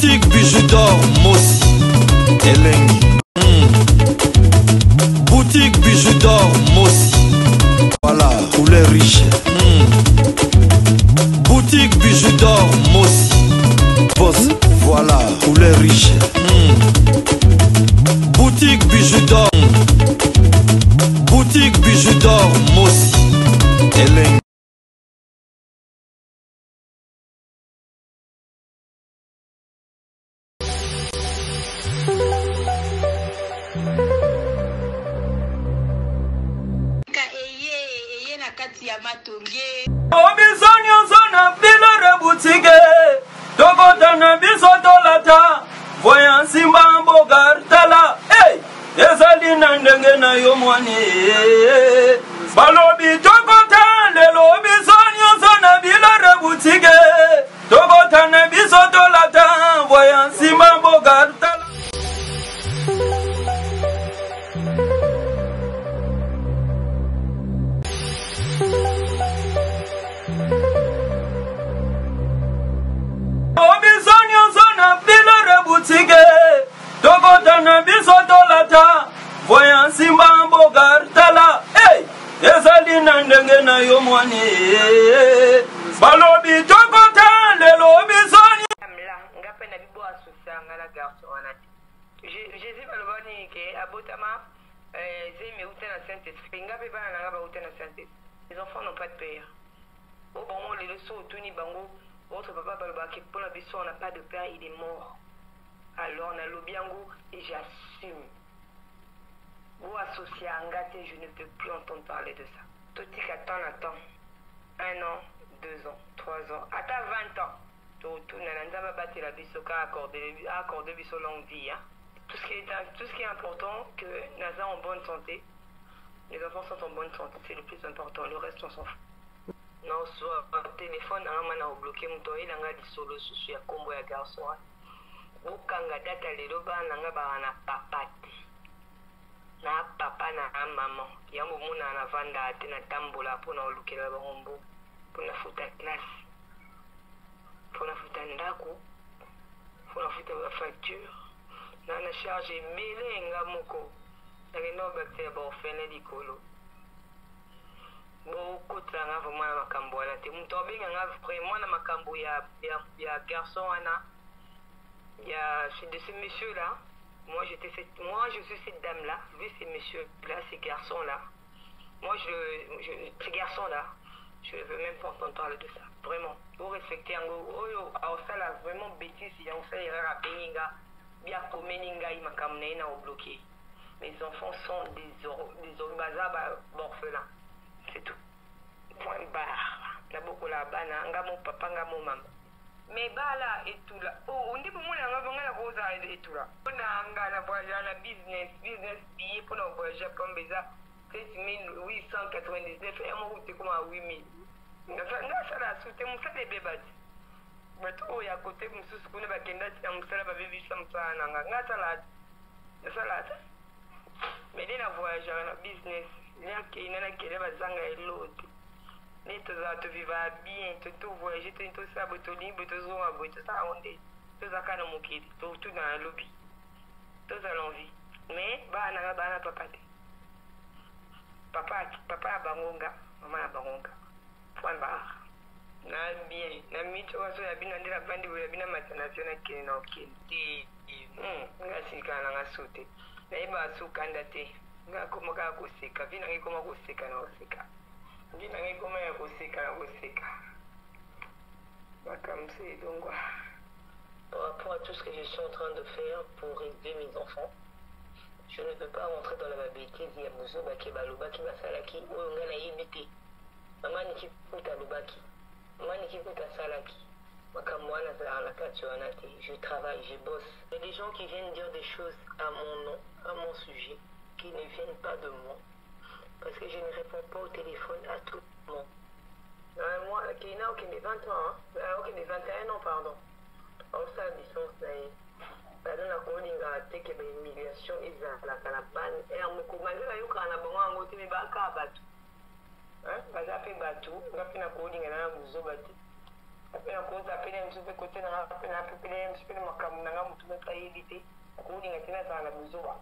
Boutique Bijou d'or Mossi Elengi. Boutique Bijou d'or Mossi. Voilà, couleur riche. Boutique Bijou d'or Mossi. Boss, voilà, couleur riche. Boutique Bijou d'or. Boutique Bijou d'or Mossi. Elengi. Eye eye na kati ya matonge. Biso nyonso na bilore butike tokotana biso tolata voya nsimba mboka tala hey! Ezali na ndenge na yo mwani balobi tokota lelo biso nyonso na bilore butike tokotana biso tolata voya nsimba mboka tala. Biso nyonso na bilore butike tokotana biso tolata voya nsimba mboka tala hey! Ezali na ndenge na yo mwani balobi tokota lelo biso. Nga mpe na bibo asocia nga na garçon wana te. Jésus baloba nini ke abotama zemi euta na Saint Esprit. Nga mpe bana na nga bauta na Saint Esprit. Les enfants n'ont pas de père. O bango lelo so otuni bango votre papa, balobaka mpona biso on n'a pas de père, il est mort. Alors nalobi yango et j'assume. Bo associa nga te, je ne peux plus entendre parler de ça. Totika temps na temps, 1 an, 2 ans, 3 ans, ata 20 ans, totuna na Nzambe abatela biso ka accorde biso longue vie, hein. Tout ce qui est important, que naza en bonne santé, les enfants sont en bonne santé, c'est le plus important. Le reste, on s'en fout. Nazwa téléphone nanga ma na obloquer moto oyelanga lisolo susu ya nkombo ya garçon wana. Bokanga data lelo, bana nanga baka na papa te, na papa na mama. Yango omonaka navandaka te, natambola mpona kolukela bango mbongo, mpona futa classe, mpona futa ndako, mpona futa bafacture na charge ebele. Nga moko nakenda kobakisela baorphelin likolo. Bokotela vraiment na makambo wana te. Moto abenganga vraiment na makambo ya garçon wana, ya de ce monsieur là moi j'étais cette, moi je suis cette dame là lui c'est monsieur là, ces garçons là moi je ces garçons là je ne veux même pas entendre parler de ça. Vraiment, vous respectez yango. Oyo aosala vraiment bêtise ya osala erreur, abengi nga bi akomeli ngai makambo na ye, na obloqué. Mes enfants sont des baza baorphelin, c'est tout, point barre. Nabokola bana nga mo papa, nga mo mama. Mais bala etula oh, nde bomona nga nga na kozala etula mpona nga na voyage na business billet mpona voyage pamba eza 7899 ya moko te, koma 8000. Nga asala su te, mosala ebeba te. Bato oyo ya kote mosusu kuna bakenda ti na mosala, babebisa mosala na nga. Nga asala nasala te, mais nde na voyageaka na business, nakei na nakende, bazanga elo te. Nde tozala tovivaka bien, tovoyage, toni tosala boye, tolingi boye, tozonga boye, tosala yango. Nde tozalaka na mokili, totuna na lobi, tozala en vie. Mais bana nanga bana papa te, papa papa ya bango nga, mama na bango nga, point barre. Na bien na miti oyo ya bino nde navandi boye ya bino mata na avion, nakende na okende te. Nga silikana nanga so te, nayebaka so kanda te. Nga koma kaka koseka, vie nanga ekoma koseka na koseka, vie nanga ekoma ya koseka na koseka, makambo se elongwa. Par rapport à tout ce que je suis en train de faire pour élever mes enfants, je ne peux pas rentrer dans la bêtise ya bozobaki balobaki basalaki oyo ngai nayebi te. Mama Niki kuta alobaki, mama Niki kuta asalaki makambo wana, azalaka na kati wana te. Je travaille, je bosse. Il y a des gens qui viennent dire des choses à mon nom, à mon sujet, qui ne viennent pas de moi, parce que je ne réponds pas au téléphone à tout le monde. Moi Keina okende 20 ans, hein? Okende 21 ans, pardon. Osala licence na ye kado na kolingaka te ke bahumiliation ezalaka na bana ere moko, malgré bayokaka na bango yango te, me bakaka bato, baza mpe bato. Nga mpe na kolinga na buzoba te. Mpe nakozala mpe na mosusu mpe kote na nga mpe na mpe na mosusu mpe na makambo na nga motu moko ayebi te, nakolinga te nazala na buzoba.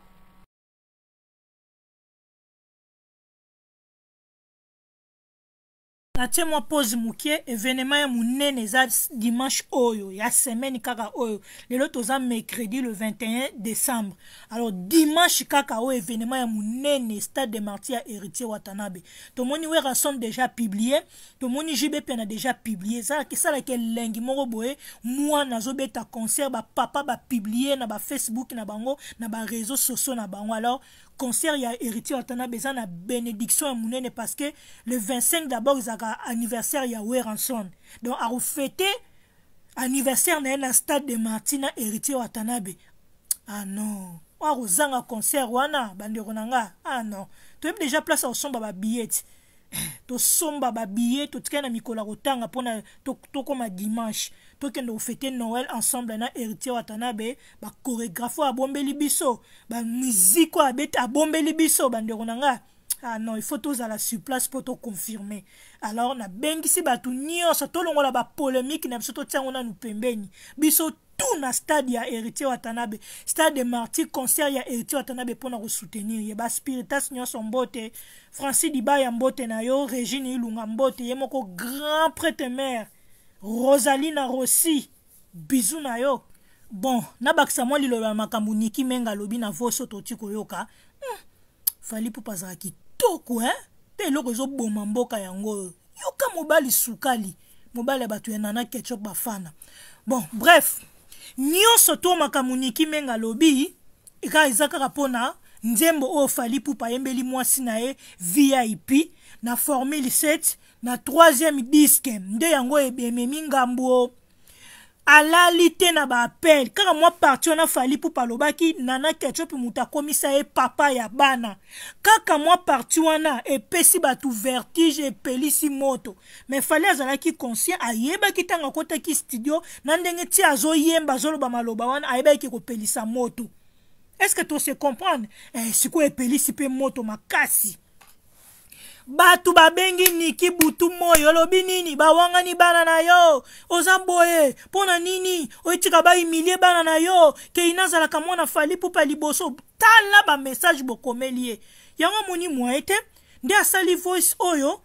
Natie mwa pause mokie. Evenement ya monene eza dimanche oyo ya semaine kaka oyo. Lelo toza mercredi le 21 décembre. Alors dimanche kaka oyo, evenement ya monene, stade de Martyr ya Héritier Watanabe. Tomoni Werrason déjà publié, tomoni JB Piana déjà publié. Esalaki elengi moko boye, mwana azobeta concert, bapapa bapublie na bafacebook na bango, na baréseau sociaux na bango. Alors concert ya Héritier Watanabe eza na bénédiction ya monene, parce que le 25 d'abord ezalaka anniversaire ya Werrason. Donc akofete anniversaire na ye na stade de Martyr na Héritier Watanabe. Ah non, oyo akozanga concert wana, bandeko na nga, ah non. Toyebi déjà place akosomba babillet, tosomba babillet, totikali na mikolo ya kotanga mpona tokóma dimanche, tokende kofete Noël ensemble na Héritier Watanabe. Bachorégraphe oyo abombeli biso, bamusique oyo abeti abombeli biso, bandeko na nga, ah non, il faut tozala sur place mpo toconfirme. Alors nabengisi bato nyonso, tolongola bapolémique na biso, totia yango nanu pembeni, biso tout na stade ya Héritier Watanabe, stade de Martyr, concert ya Héritier Watanabe mpona kosoutenir ye. Baspiritas nyonso, mbote. Francis Dibaya, mbote na yo. Régine Ilunga, mbote. Ye moko grand prêtre, mère Rosalina Rossi, bizu na yo. Bon, nabakisa mwa liloba ya makambo Niki Menga alobi na voso toti koyoka. Fally Ipupa azala kitoko, hein? Mpe eloko ezoboma mboka yango oyo. Yoka mobali sukali, mobali ya bato ya Nana Ketchup, bafana. Bon, bref, nyonso to makambo Niki Menga alobi eka eza kaka mpona nzembo oyo Fally Ipupa ayembeli mwasi na ye VIP na Formule 7 na troisième disque. Nde yango ememi ngambo, alali te na baappel. Kaka mwa partie wana Fally Ipupa alobaki Nana Ketchup moto akomisa ye papa ya bana, kaka mwa partie wana epesi bato vertige, epelisi moto. Mais Fally azalaki conscient, ayebaki ntango akotaki studio na ndenge ti azoyemba, azoloba maloba wana, ayebaki kopelisa moto. Est ce que to se comprendre? Sikoyo epelisi mpe moto makasi. Bato babengi Niki butu moi, olobi nini? Bawangani bana na yo, oza boye mpo na nini? Oyetika bahumilie bana na yo. Kei nazalaka mwana Fally Ipupa liboso. Tala bamessage bokomeli ye. Yango amoni mwaye te, nde asali voice oyo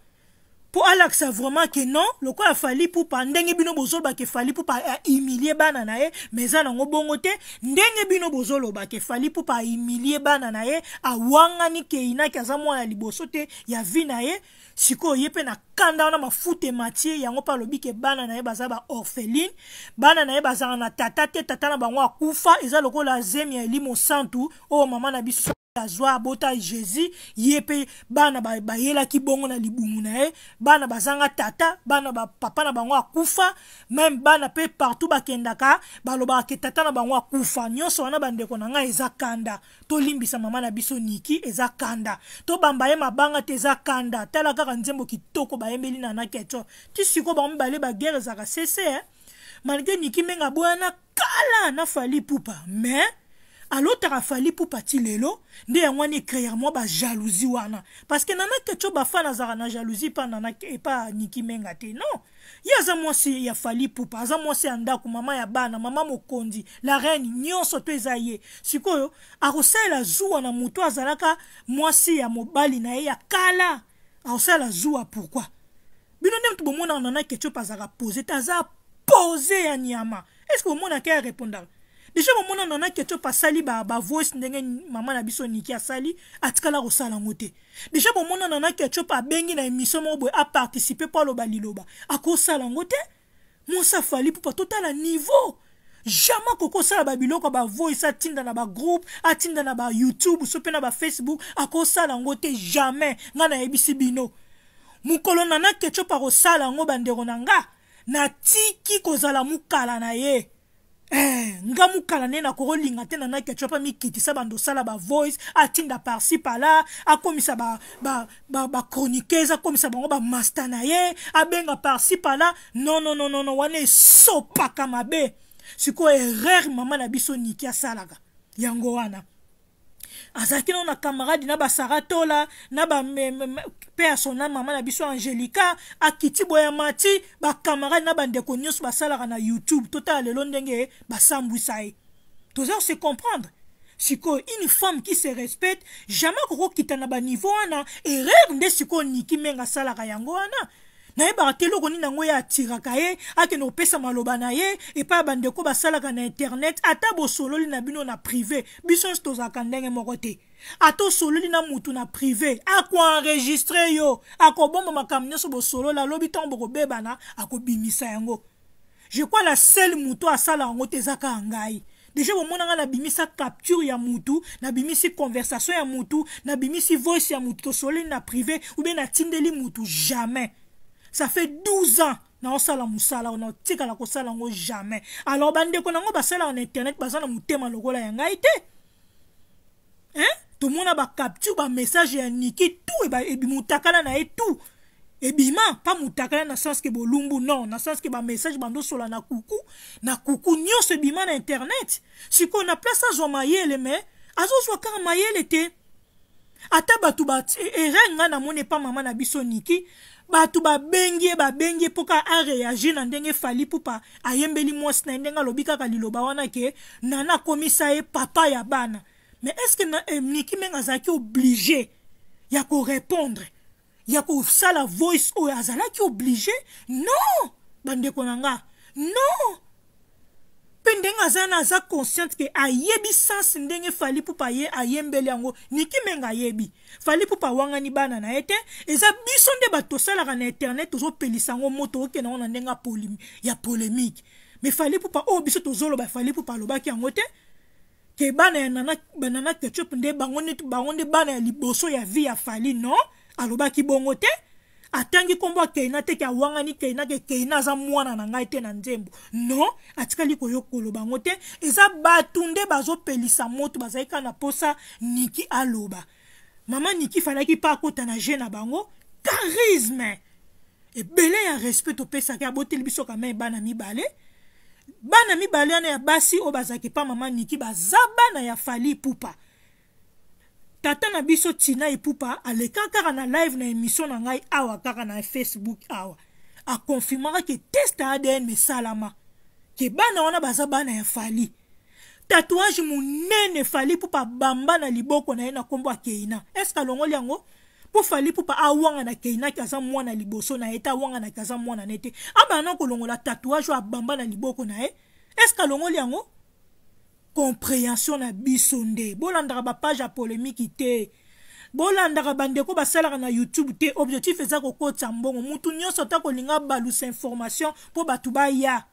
mpo alakisa vraiment ke non, lokola Fally Ipupa, ndenge bino bozoloba ke Fally Ipupa ahumilie bana na ye, mais eza nango bongo te. Ndenge bino bozoloba ke Fally Ipupa ahumilie bana na ye, awangani keinaki aza mwana liboso te ya vie na ye. Sikoyo ye mpe na kanda wana, mafuta ematie yango, mpe alobi ke bana na ye baza baorpheline, bana na ye bazala na tata te, tata na bango akufa. Eza lokola zemi ya Elimo Santu oyo mama na biso azwa, abota Jésus. Ye mpe bana bayelaki bongo na libumu na ye, bana bazanga tata, bana bapapa na bango akufa. Même bana mpe partout bakendaka, balobaka ke tata na bango akufa. Nyonso wana, bandeko na ngai, eza kanda. Tolimbisa mama na biso Niki, eza kanda. Tobamba ye mabanga te, eza kanda. Tala kaka nzembo kitoko bayembeli na na Ketchup. Ti sikoyo bango mibale baguerre ezalaka sese, eh? Malgré Niki Menga aboyana kala na Fally Ipupa, mais alotaka Fally Ipupa ti lelo. Nde yango wana ecréer mwa bajalousie wana, parce que Nana Ketchup, bafana azalaka na jalousie epa Nana, epa Niki Menga te. Non, ye aza mwasi ya Fally Ipupa, aza mwasi ya ndako, mama ya bana, mama mokonzi, la reine, nyonso to eza ye. Sikoyo akosalela zuwa na moto azalaka mwasi ya mobali na ye ya kala, akosala zuwa pourquoi? Bino nde moto bomonaka Nana Ketchup azalaka pose te, aza pose ya nyama. Est ce que bomonaka ye arépondaka déjà? Bomona Nana Ketchup asali bavoice ba ndenge mama na biso Niki asali? Atikala kosala yango te. Déjà bomona Nana Ketchup abengi na émission moko boye, aparticipe mpo aloba liloba? Akosala yango te. Mwasi a Fally Ipupa, totala niveau, jamais akoki kosala babiloko ya bavoice, atinda na bagroupe, atinda na bayoutube, so mpe na bafacebook, akosala yango te, jamais. Ngai nayebisi bino, mokolo Nana Ketchup akosala yango, bandeko na nga, natiki kozala mokala na ye. Nga mokala nde nakokolinga te Nana Ketchup amikitisa, bando osala bavoice, atinda par-ci par-là, akomisa bachroniqueuse, ba, ba akomisa bango bamaster na ye, abenga par-ci par-là. Non, non, non, non, non, wana esopaka mabe. Sikoyo erreur mama na biso Niki asalaka yango wana. Azalaki nano na camarade na basaratola na ba mpe ya sona mama na biso Angelica. Akiti boye, mati bacamarade na bandeko nyonso basalaka na YouTube. Totala lelo ndenge basambwisa ye. Toza se comprendre. Sikoyo, une femme qui se respecte, jamais akokokita na baniveau wana. Erreur nde sikoyo Niki Menga asalaka yango wana. Nayebaka te eloko nini yango ye atiraka ye akende kopesa maloba na ye epai ya bandeko basalaka na internet. Ata bosololi na bino na privé, biso nyonso tozalaka ndenge moko te. Ata osololi na mutu na privé, akoenregistrer yo, akobomba makambo nyonso bosolola. Alobi ntango bokobebana, akobimisa yango. Je crois la seule moto asala yango te eza kaka ngai. Déjà bomona ngai nabimisa capture ya mutu, nabimisi conversation ya mutu, nabimisi voice ya mutu tosololi na privé ou bien natindeli mutu? Jamais. Ça fait 12 ans naosala mosala oyo, naotikala kosala yango jamais. Alors bandeko nango basalaka na internet baza na motema lokola ya ngai te, hein? Tomona bacapture, bamessage ya Niki, tout ebimutakala na ye, tout ebima. Pa mutakala na sens ke bolumbu, non, na sens ke bamessage bandosola na kuku na kuku nyonso ebima na internet. Sikoyo na place azwa mayele, mais azozwa kaka mayele te. Ata bato ba erreur, ngai namoni epa mama na biso Niki, bato babengi ye, babengi ye mpo kaka aréagir na ndenge Fally Ipupa ayembeli mwasi na ye, ndenge alobi kaka liloba wana ke Nana akomisa ye papa ya bana. Mais est ce que Niki Menga azalaki obligé ya korépondre, ya kosala voice oyo? Azalaki obligé? Non, bandeko na nga, non. Mpe ndenge aza na, aza consciente ke ayebi sens ndenge Fally Ipupa ye ayembeli yango. Niki Menga ayebi Fally Ipupa awangani bana na ye te. Eza biso nde bato tosalaka na internet, tozopelisa yango moto, okende yango na ndenge ya polémique. Mais Fally Ipupa oyo biso tozoloba, Fally Ipupa alobaki yango te ke bana ya Nana, Nana Ketchup nde bango nde, bango nde bana ya liboso ya vie ya Fally. Non, alobaki bongo te. Atangi nkombo ya Keina te, ke awangani Keina, ke Keina aza mwana na ngai te na nzembo. Non, atikali koyoka koloba yango te. Eza bato nde bazopelisa moto, bazali kaka na posa Niki aloba. Mama Niki falaki mpe akota na jeu na bango. Charisme ebele ya respect topesaki, aboteli biso kame bana mibale. Bana mibale wana ya basi oyo bazalaki pa mama Niki baza bana ya Fally Ipupa. Tata na biso Tina Ipupa aleka kaka na live na émission na ngai awa kaka na Facebook awa, akonfirmaka ke test ya ADN esalama, ke bana wana baza bana ya Fally. Tatouage monene Fally Ipupa bamba na liboko na ye na nkombo ya Keina, est-ce alongoli yango mpo Fally Ipupa awanga na Keinaki aza mwana liboso na ye te, awanganaki aza mwana na ye te? Abana kolongola tatouage oyo abamba na liboko na ye, est-ce alongoli yango? Compréhension na biso nde bolandaka bapage ya polémique te, bolandaka bandeko basalaka na YouTube te. Objectif eza kokotisa mbongo. Mutu nyonso ata kolinga balusa information mpo bato baya,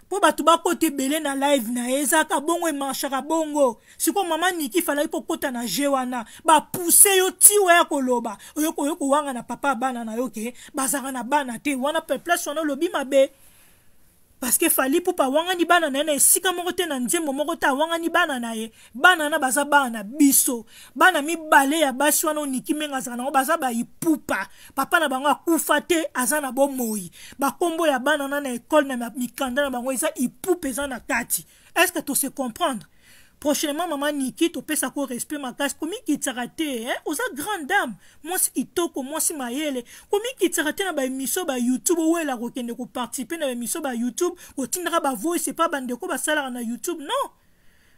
mpo bato bakota ebele na live na ye, ezalaka bongo, emarchaka bongo. Sikoyo mama Niki falaki mpo kota na jeu wana, bapousse yo tiwa ya koloba, oyo kowanga na papa ya bana na yo ke bazalaka na bana te. Wana place wana olobi mabe, parce que Fally Ipupa awangani bana na ye na esika moko te, na nzembo moko te awangani bana na ye. Bana na baza bana na biso. Bana mibale ya basi wana Oniki Menga azala nango baza baipupa. Papa na bango akufa te, aza na bomoi. Bakombo ya bana na ekole, na mikanda na bango eza Ipupa, eza na kati. Est ce que tose comprendre? Prochainement, mama Niki, topesaka respect makasi. Komikitisaka te, eh? Oza grande dame, mwasi kitoko, mwasi mayele. Komikitisaka te na baémission ba YouTube. Owela kokende koparticiper na baémission ba YouTube, kotindaka bavoice epa bandeko basalaka na YouTube. Non,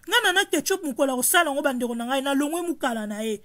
ngai Nana Ketchup, mokolo ya kosala yango, bandeko na ngai, nalongwe mokala na ye.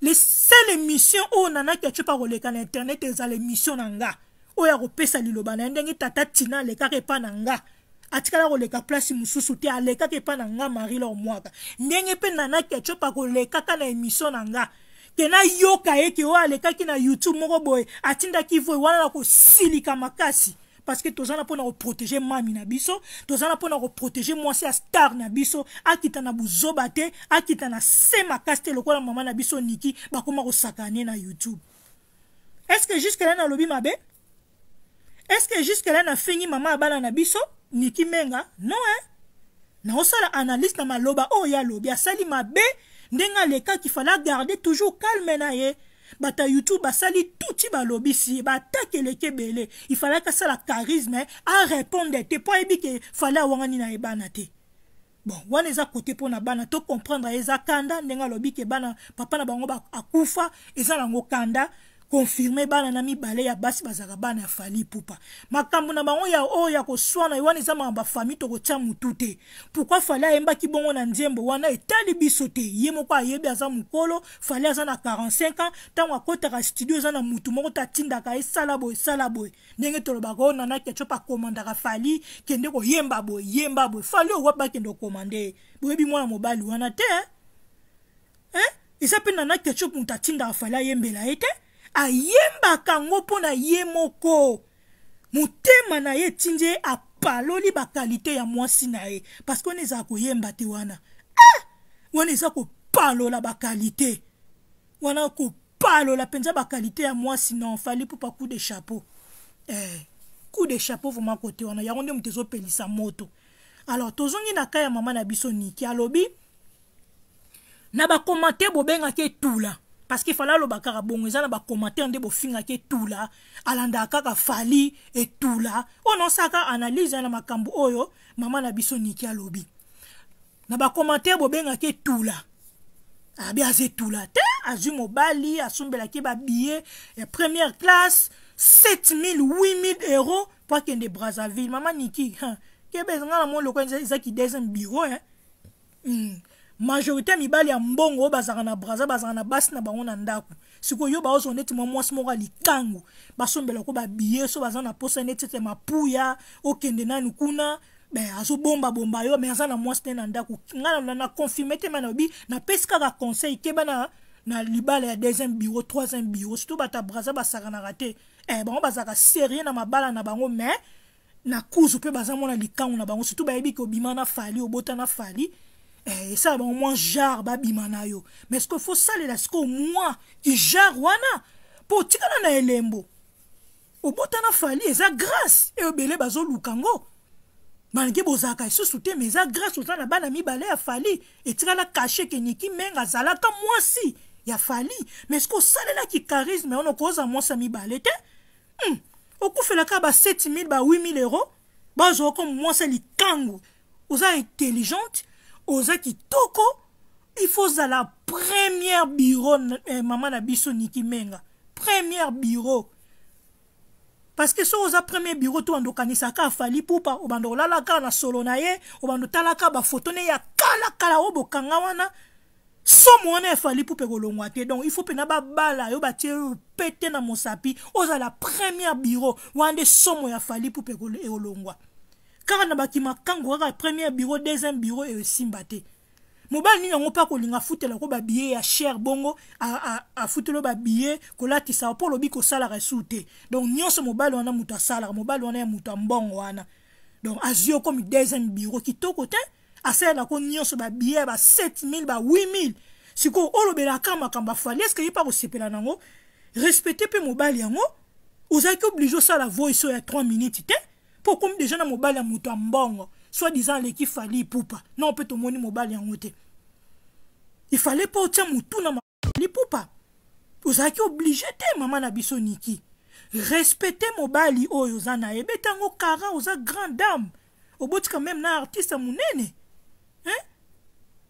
Le seule émission oyo Nana Ketchup akoleka na internet ezala émission na nga oyo akopesa liloba na ye. Ndenge tata Tina alekaka epa na nga, atikala koleka place mosusu te, alekaka epa na nga Marie Lor Mwaka. Ndenge mpe Nana Ketchup akolekaka na émission na nga, ke nayoka ye ke oyo alekaki na YouTube moko boye, atindaki voice wana, na kosilika makasi, parce que toza na mpona koprotéger mami na biso, toza na mpona koprotéger mwasi ya star na biso. Akita na buzoba te, akita na se makasi te lokola mama na biso Niki bakóma kosakane na YouTube. Est ce que jusque là nalobi mabe? Est ce que jusque là nafingi mama ya bana na biso Niki Menga? Non, hein? Naosala analyse na maloba oyo alobi. Asali mabe ndenge alekaki, fallait garder toujours calme na ye. Bato ya YouTube basali tuti, balobisi ye, baatake eleki ebele. Ifalaki asala charisme, arépondre te, mpo ayebi ke Fally awangani na ye bana te. Bon, wana eza kote mpo na bana to comprendre, eza kanda ndenge alobi ke bana papa na bango akufa, eza nango kanda. Confirme bana na mibale ya basi bazalaka bana ya Fally Ipupa. Makambo na bango ya oyo ya koswana wana eza makambo ya famille, tokotia mutu te. Pourquoi Fally ayembaki bongo na nzembo wana, etali biso te. Ye moko ayebi, aza mokolo. Fally aza na 45 ans. Ntango akotaka studio, eza na mutu moko te atindaka esala boye, esala boye. Ndenge tolobaka oyo Nana Ketchup akomandaka Fally, kende koyemba boye, yemba boye. Fally oyo wapi bakende okomande? Boyebi mwana mobali wana te, eh? Eza mpe Nana Ketchup moto atindaka Fally ayembela ye te. Ayembaka yango mpo na ye moko, motema na ye etindi ye, apaloli baqualité ya mwasi na ye, parce que wana ezala koyemba te wana, ah! Wana eza kopalola baqualité wana, kopalola mpenza baqualité ya mwasi. Non, Fally Ipupa, coup de chapeau, eh, coup de chapeau vraiment. Kote wana yango nde moto ezopelisa moto. Alors tozongi na ka ya mama na biso Niki. Alobi na bacommentaire bobengaki etula, parce que Fally aloba kaka bongo. Eza na bacommentaire nde bofingaki etula, alandaka kaka Fally, etula oyo. Naosalaka analyse na makambo oyo mama na biso Niki alobi na bacommentaire, bobengaki etula. Abi aza etula te, azwi mobali, asombelaki babillet ya première classe 7000 8000 euros mpo akende Brazzaville. Mama Niki, kebe, nga na moni lokola ezaki deuxième bureau, hein? Majorité ya mibali ya mbongo oyo bazalaka na Braza bazalaka na basi na bango na ndako. Sikoyo yo baozwa neti mwa mwasi moko ya likangu, basombelako babillet so baza na posa neti ete mapuya okende nanu kuna ben azobombabomba yo, mais aza na mwasi te na ndako. Ngai na confirme te, mais nalobi, napesi kaka conseil: keba na libala ya deuxième bureau, troisième bureau, surtout bato ya Braza basakanaka te. Eh, bango bazalaka sérieux na mabala na bango, mais na kuzu mpe baza mwana likangu na bango. Surtout bayebi ke obima na Fally, obota na Fally, eh, esala bango mwa genre babima na yo. Mais ce que faut salela sikoyo mwa genre wana mpo otikala na elembo obota na Fally, eza grâce eyo ebele bazoluka ngo, malgré bozalaka lisusu te, mais eza grâce. Oza na bana mibale ya Fally, etikala caché ke Niki Menga azalaka mwasi ya Fally. Mais ce que osalelaki charisme wana, okoza mwasi ya mibale te. Okufelaka ba 7000 ba 8000 euros, bazwa comme mwasi ya likangu. Oza intelligente, oza kitoko, il faut ozala première bureau, eh, mama na biso Niki Menga, première bureau. Parce que soki oza premier bureau to obanda okanisaka a Fally Ipupa, obanda olala kaka na solo na ye, obanda otalaka bafoto ne ya kalakala oyo bokanga wana, somo wana ya Fally Ipupa ekolongwa te. Donc il faut mpena babala yo, batie yo pete na mosapi, ozala première bureau wana nde somo ya Fally Ipupa ekolongwa. Kaka na bakimakango kaka première bureau, deuxième bureau esimba te. Mobali nini yango mpe akolinga afutela ko babillet ya cher bongo, afutela babillet, kolatisa mpo olobi kosalaka esu te? Donc nyonso mobali wana moto asalaka, mobali wana ya moto ya mbongo wana. Donc azwi yo komi deuxième bureau, kitoko te. Asalelako nyonso, babillet ya ba 7000 ba 8000. Sikoyo olobelaka makambo a Fally, est-ce ye mpe akosepela nango? Respecte mpe mobali yango. Ozalaki obligé osala voice oyo ya 3 minutes te, mpo okomi déjà na mobali ya moto ya mbongo, soit disant aleki Fally Ipupa. Non, mpe tomoni mobali yango te. Il fallait mpo otia motu na Ipupa, ozalaki obligé te. Mama na biso Niki, respecte mobali oyo oza na ye, beta yango kara. Oza grande dame, obotika même na artiste monene, hein?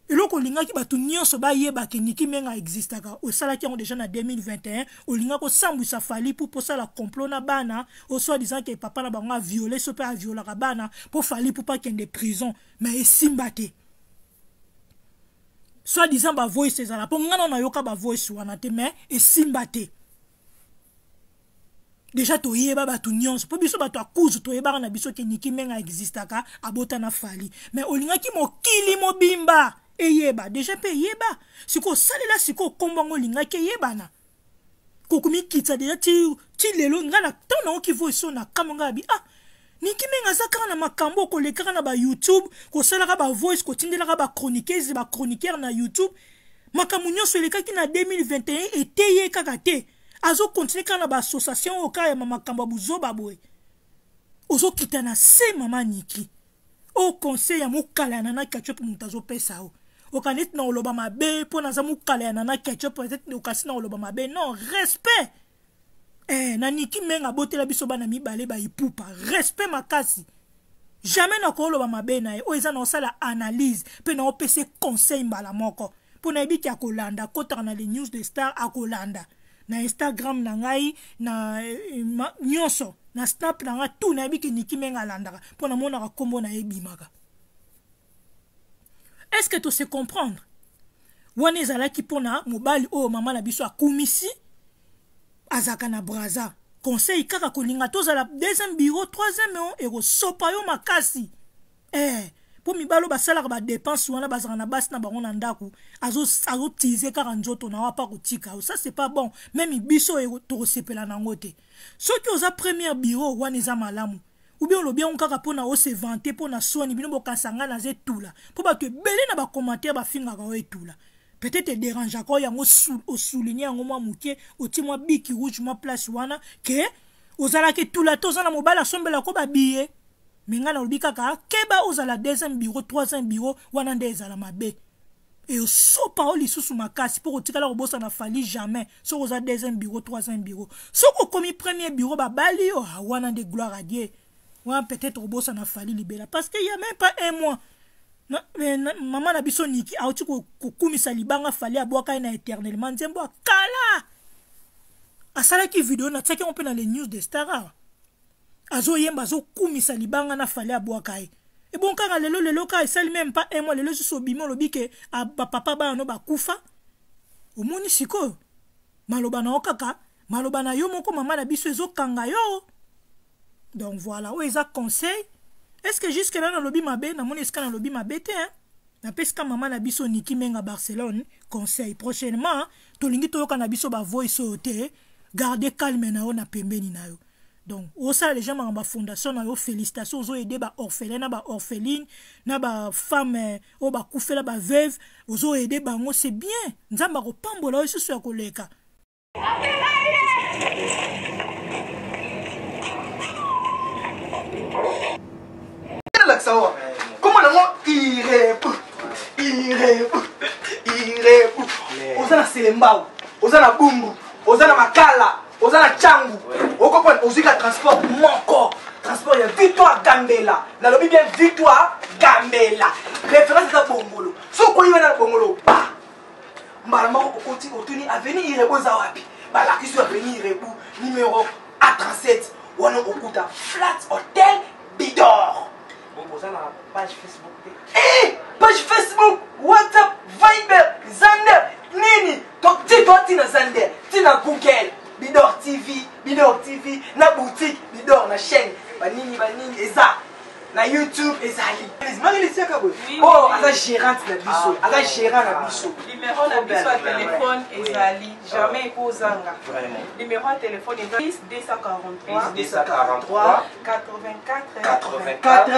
Eloko olingaki bato nyonso bayebaka Niki Menga existaka, osalaki yango déjà na 2021. Olingaki osambwisa Fally mpo posala complot na bana o soi disant ke papa na bango aviole so mpe aviolaka bana, mpo Fally mpo akende prison, mais esimba te. Soi disant bavoice ezala, mpo ngana nayoka bavoice wana te, mais esimba te. Déjà toyeba bato nyonso, mpo biso bato ya kuzu toyebaka na biso ke Niki Menga existaka, abota na Fally. Mais olingaki mokili mobimba eyeba déjà, mpe eyeba sikoyo. Osalela sikoyo nkombo yango, olingaki eyebana kokomikitisa déjà ti, ti lelo. Ngai na ntango nayoki voice oyo, na kambo ngai abi: ah, Niki Menga aza kaka na makambo kolekaka na bayoutube, kosalaka bavoice, kotindelaka bachroniqueuse, bachroniqueur na YouTube. Makambo nyonso elekaki na 2021 eteye kaka te, azokontinue kaka na baassociation oyo kaka ya makambo ya buzoba boye. Ozokita na se, mama Niki. Oyo conseil ya mokala ya Nana Ketchup moto azopesa yo. Okani neti na koloba mabe mpo naza mokala ya Nana Ketchup, peut-être okasi na koloba mabe. Non, respect, eh, na Niki Menga abotela biso bana mibale baipupa, respect makasi. Jamais nakoloba mabe na ye. Oyo eza naosala analyse mpe naopesa conseil mbala moko mpo nayebi ke akolanda, akotaka na les news de star, akolanda na Instagram na ngai na eh, nyonso na snap na ngai tout. Nayebi ke Niki Menga alandaka mpo namonaka nkombo na ye ebimaka. Est ce que to se comprendre? Wana ezalaki mpona mobali oyo mama na biso akumisi azalaka na Braza. Conseil kaka, kolinga tozala deuxième bureau, troisième oyo ekosopa yo makasi mpo mibali oyo basalaka badépenses wana bazalaka na basi na bango na ndako, azotize kaka nzoto na yo apa kotika yo. Ça, c'est pas bon. Même biso tokosepela nango te. Soki oza première bureau, wana eza malamu. Ou bien olobi yango kaka mpona ose vanter, mpona soni bino bokanisa ngai naza etula, mpo bato ebele na bacommentaire bafingaka oyo etula. Peut-être edérangeaka oyo yango, osouligne yango mwa moke, otie mwa bic rouge mwa place wana ke ozalaka etula te, oza na mobali asombelako babillet. Me ngai nalobi kaka, keba, ozala deuxième bureau, troisième bureau, wana nde ezala mabe, esopa o lisusu makasi mpo kotikala kobosana Fally jamais. Soki oza deuxième bureau, troisième bureau, soki okomi premier bureau, babali yo, wana nde gloire à Dieu. Wana peut-être kobosana Fally libela, parce que y a même pas un mois na, mama na biso Niki auti kokumisa libanga Fally abwaka ye na éternellement, nzembo akala asalaki video, natiaki yango mpe na les news de star awa, azoyemba, azokumisa libanga na Fally abwaka ye. Ebon kaka lelo, lelo kaka esali même pas un mois, lelo susu obimi olobi ke bapapa bana no bakufa. Omoni sikoyo maloba na yo, kaka maloba na yo moko, mama na biso, ezokanga yo. Donc voilà, oyo eza conseil. Est ce que jusque là nalobi mabe? Namoni esika nalobi mabe te, hein? Napesi ka mama na biso Niki Menga Barcelone conseil. Prochainement tolingi toyoka na biso bavoice oyo te. Garde calme na yo na pembeni na yo. Donc osala déjà makambo ya fondation na yo, félicitation, ozoaider baorphelin na baorpheline na bafemme oyo bakufela, baveuve, ozoaider bango, c'est bien. Nzambe akopambola oyo susu ya koleka. Nalakisa wa kombo nango Irebu, Irebu, Irebu. Oza na Selembao, oza na Bumbu, oza na Makala, oza na Cangu, okopona ozwi ka transport moko, transport ya Victoire Gambela. Nalobi bien, Victoire Gambela, référence eza Bongolo. Soki okoyi wana na Bongolo ba mbala moko okoti, otuni avenue Irebu eza wapi, balakisi yo avenue Irebu numéro A37. Wana okuta Flat Hotel Bidor. Oza na page Facebook te? Eh, page Facebook, WhatsApp, Viber, Zander, nini ti to ntina Zander, ntina Google, Bidor TV, Bidor TV na boutique Bidor, na chaîne banini banini eza na YouTube, ezali Marilisiaka boye. Oyo aza gérante na biso, aza gérant na biso. Numero na biso ya telefone ezali jamais ekozanga. Numero ya telefone eza 10 243 243 84 84 23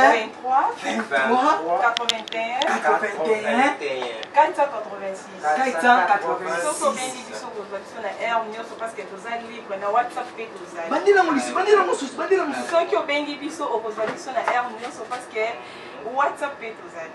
23 81 81 486. 486. Soki obengi biso, kozwa biso na heure nyonso parce que toza libre. Na WhatsApp mpe tozali. Bandela molisi, bandela mosusu, bandela mosusu. Soki obengi biso, okozwa biso na heure nyonso parce que WhatsApp mpe tozali.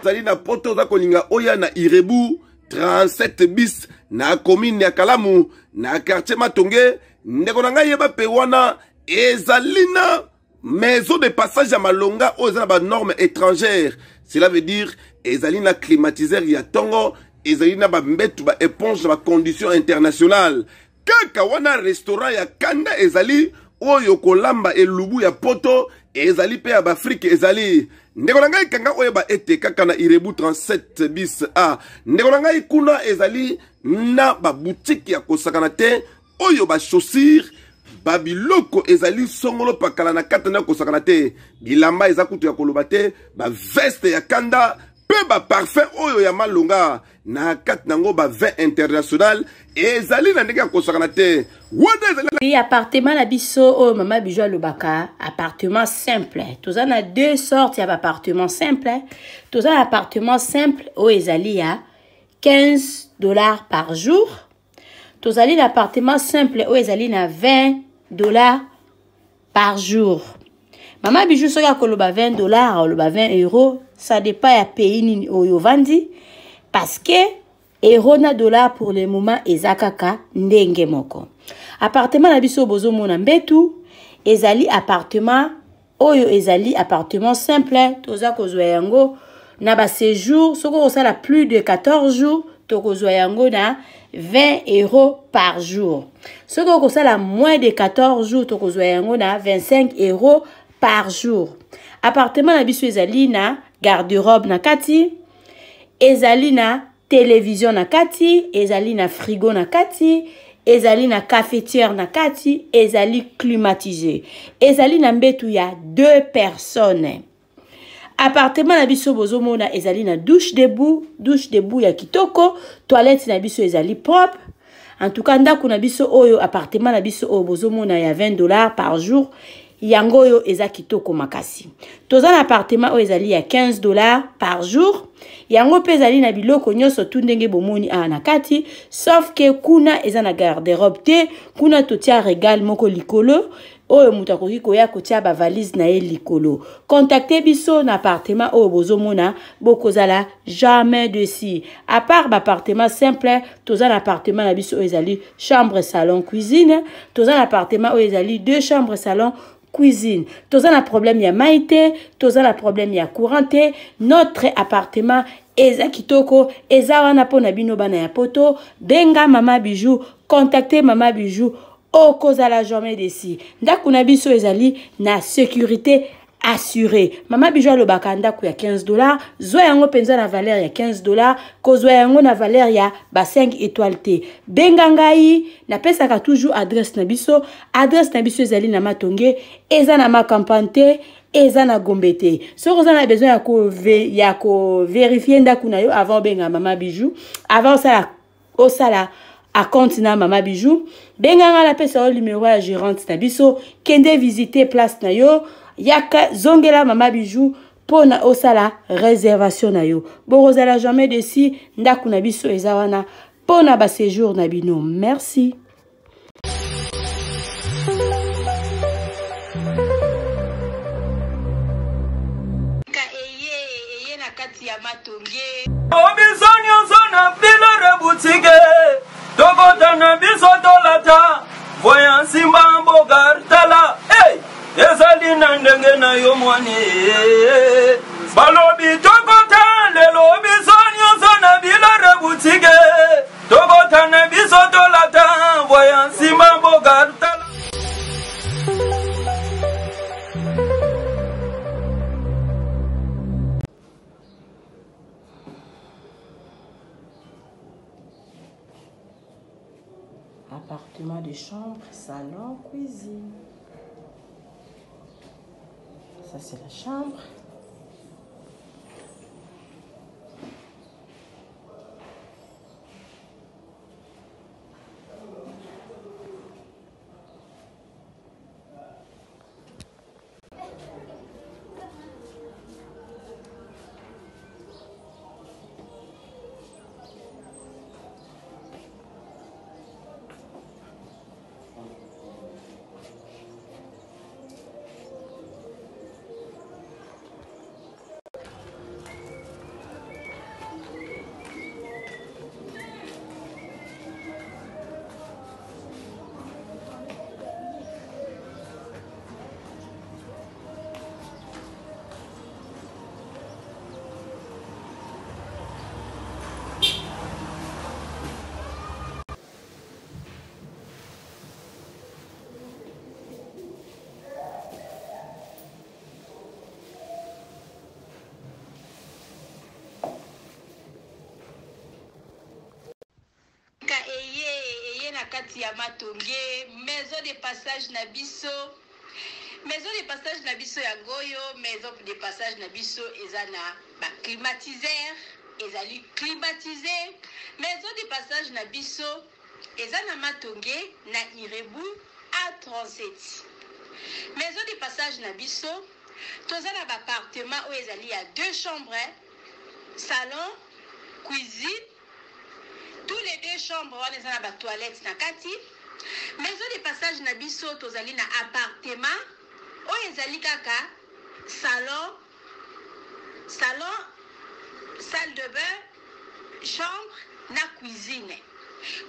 Ozali na Poto, oza kolinga oya na Irebu 37 bis na commune ya Kalamu, na quartier Matonge. Ndeko na ngai, yeba mpe wana ezali na maison de passage ya malonga oyo eza na banorme étrangère. Cela veut dire ezali na climatiseur ya ntongo, ezali na bambetu, baéponge na bacondition internationale. Kaka wana restaurant ya kanda ezali, oyo kolamba elubu ya Poto ezali mpe ya baAfrike ezali. Ndeko na ngai, kanga oyeba ete kaka na Irebu 37 bis A, ndeko na ngai, kuna ezali na babutike ya kosakana te, oyo bachaussure, babiloko ezali songolo pakala na kati na kosakana te. Bilamba eza kutu ya koloba te, baveste ya kanda mpe baparfum oyo ya malonga na kati nango, bavin international ezali na ndenge ya kosakana te. Wana ezali Oui, appartement na biso oyo mama Bijou alobaka, appartement simple. Toza na deux sortes ya baappartement simple. Toza na appartement simple oyo ezali ya 15 $ par jour. Tozali na appartement simple oyo ezali na 20 $ par jour. Mama Bijou soki akoloba 20 $, aloba 20 euros, ça dépend ya pays nini oyo ovandi, parce que euro na dollar pour le moment eza kaka ndenge moko. Appartement na biso bozomona mbetu ezali appartement. Oyo ezali appartement simple, toza kozwa yango na ba séjour, soki okosala plus de 14 jours, tokozwa yango na 20 euros par jour. Soki okosala moins de 14 jours, tokozwa yango na 25 euros par jour. Appartement na biso ezali na garde-robe na kati, ezali na television na kati, ezali na frigo na kati, ezali na cafetière na kati, ezali climatisé, ezali na mbetu ya 2 personnes. Appartement na biso bozomona ezali na douche debout, douche debout ya kitoko, toilette na biso ezali propre. En tout cas ndako na biso oyo, appartement na biso oyo bozomona ya 20 $ par jour, yango oyo eza kitoko makasi. Toza na appartement oyo ezali ya 15 $ par jour, yango mpe ezali na biloko nyonso tu ndenge bomoni awa na kati, sauf que kuna eza na garde-robe te, kuna totia regale moko likolo oyo moto akoki koya kotia ba valise na ye likolo. Contactez biso na appartement oyo bozomona, bokozala jamais dessus. À part ba appartement simple, toza na appartement na biso oyo ezali chambre salon cuisine, toza na appartement oyo ezali 2 chambres salon cuisine. Toza na problème ya mai te, toza na problème ya courant te. Notre appartement eza kitoko, eza wana mpona bino bana ya poto. Benga Mama Bijou, contactez Mama Bijou, okozala jamais déçu. Ndako na biso ezali na sécurité assurée. Mama Bijou alobaka ndako ya 15 $, zwa yango mpenza na valeur ya 15 $, kozwa yango na valeur ya ba 5 étoiles te. Benga ngai, napesaka toujours adresse na biso. Adresse na biso ezali na Matonge, eza na Makampante te, eza na Gombe te. Soki oza na besoin ya ko vérifier ndako na yo avant obenga Mama Bijou, avant osala acompte na Mama Bijou, benga nga napesa yo numéro ya gérante na biso, kende visiter place na yo, yaka zongela Mama Bijou mpona osala réservation na yo. Bokozala jamais déçu, ndako na biso eza wana mpona ba séjour na bino. Merci. Biso nyonso na bilore boutique, tokota na biso tolata, voyant nsima mboka tala, hey! Ezali na ndenge na yo mwani. Balobi tokota lelo biso nyonso na bilore boutique, tokota na biso tolata, voyant nsima mboka tala. Appartement de chambre, salon, cuisine. Ça, c'est la chambre. Eye na kati ya Matonge, maison de passage na biso. Maison de passage na biso ya goyo, maison de passage na biso eza na ba climatiseur, ezali climatisé. Maison de passage na biso eza na Matonge na Irebu A37. Maison de passage na biso toza na ba appartement oyo ezali ya 2 chambres, salon, cuisine. Tous les 2 chambres wana eza na ba toilettes na kati. Maison de passage na biso tozali na appartement oyo ezali kaka salon, salon, salle de bain, chambre na cuisine.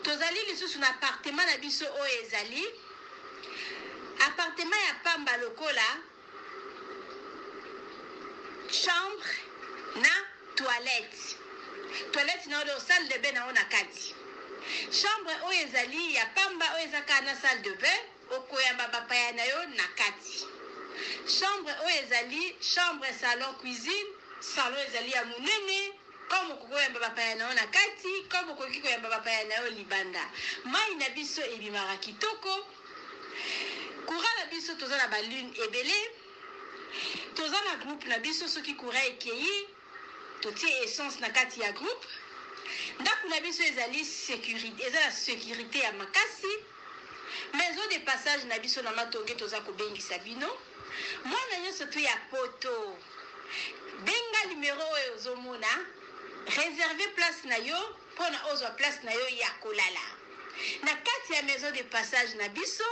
Tozali lisusu na appartement na biso oyo ezali appartement ya pamba lokola. Chambre na toilette. Toilette na yo salle de bain na yo na kati. Chambre oyo ezali ya pamba oyo eza kaka na salle de bain, okoyamba bapaya na yo na kati. Chambre oyo ezali chambre salon cuisine, salon ezali ya monene comme okoki koyamba bapaya na yo na kati, comme okoki koyamba bapaya na yo libanda. Mai na biso ebimaka kitoko. Courant na biso toza na ba lune ebele. Toza na groupe na biso soki courant ekeyi totie essence na kati ya groupe. Ndako na biso ezali securite, eza na securite ya makasi. Maison de passage na biso na Matonge toza kobengisa bino. Mwana nyonso tu ya poto benga numero oyo ozomona, reserve place na yo pona ozwa place na yo ya kolala. Na kati ya maison de passage na biso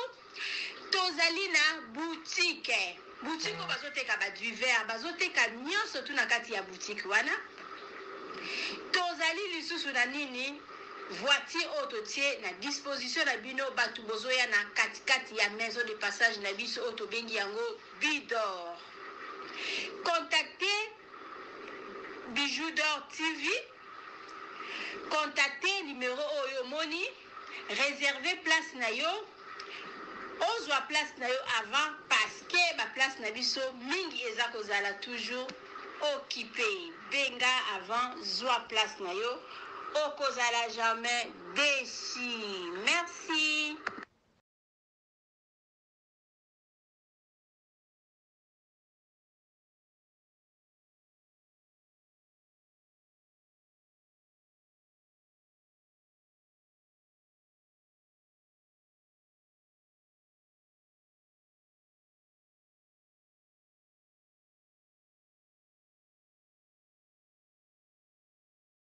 tozali na boutique. Boutique oyo bazoteka ba divers, bazoteka nyonso tu na kati ya boutique wana. Tozali lisusu na nini? Voiture oyo totie na disposition na bino batu bozoya na katikati ya maison de passage na biso oyo tobengi yango Bidor. Contactez Bijoux d'Or TV. Contactez numéro oyo omoni, réservez place na yo, ozwa place na yo avant parce que ba place na biso mingi eza kozala toujours occupé. Benga avant, zwa place na yo, okozala jamais déçu. Merci.